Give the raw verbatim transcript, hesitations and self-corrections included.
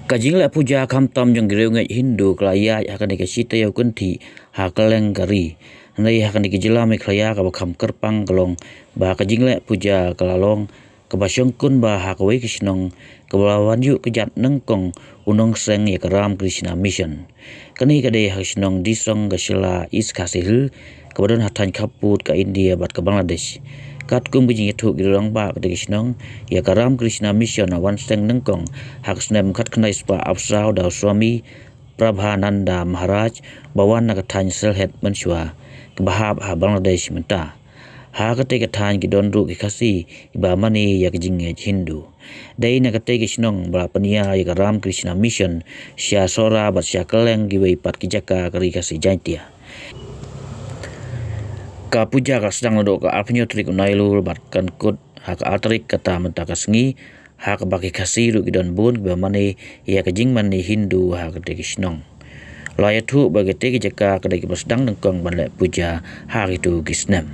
Ka jingleh puja khamtam jong ki riewngeit Hindu ka la ïaid ha kane ka shi taïew kynthih ha kylleng ka ri. Hynrei ha kane ka jylla Meghalaya kaba kham kyrpang ka long ba ka jingleh puja ka la long kaba shongkun ba ha kawei ka shnong kaba la wan ïuh kjat nyngkong u nongseng ïa ka Ram Krishna Mission. Kane ka dei ha ka shnong Disong, ka Shella, East Khasi Hills, kaba don ha thaiñ khappud ka India bad ka Bangladesh. Katkum ka jingïathuh ki rangbah katei ka shnong, ïa ka Ram Krishna Mission la wan seng nyngkong ha ka snem khatkhyndai spah arphew saw da u Swami Prabhananda Maharaj, ba wan na ka thaiñ Sylhet mynshuwa, kaba hap ha Bangladesh mynta. Ha katei ka thaiñ ki don ruh ki Khasi kiba mane ïa ka jingngeit Hindu. Dei na katei ka shnong ba la pynïar ïa ka Ram Krishna Mission sha Sohra bad sha kylleng kiwei pat ki jaka ka Ri Khasi Jaiñtia. Ka puja ka sdang naduh ka arphew hynñiew tarik u Nailur bad kan kut ha ka ar tarik kata mynta ka sngi, ha kaba ki Khasi ruh ki don bun kiba mane ïa ka jingmane Hindu ha katei ka shnong. La ïathuh ba katei ka jaka ka dei kaba sdang nyngkong ban leh puja ha kito ki snem.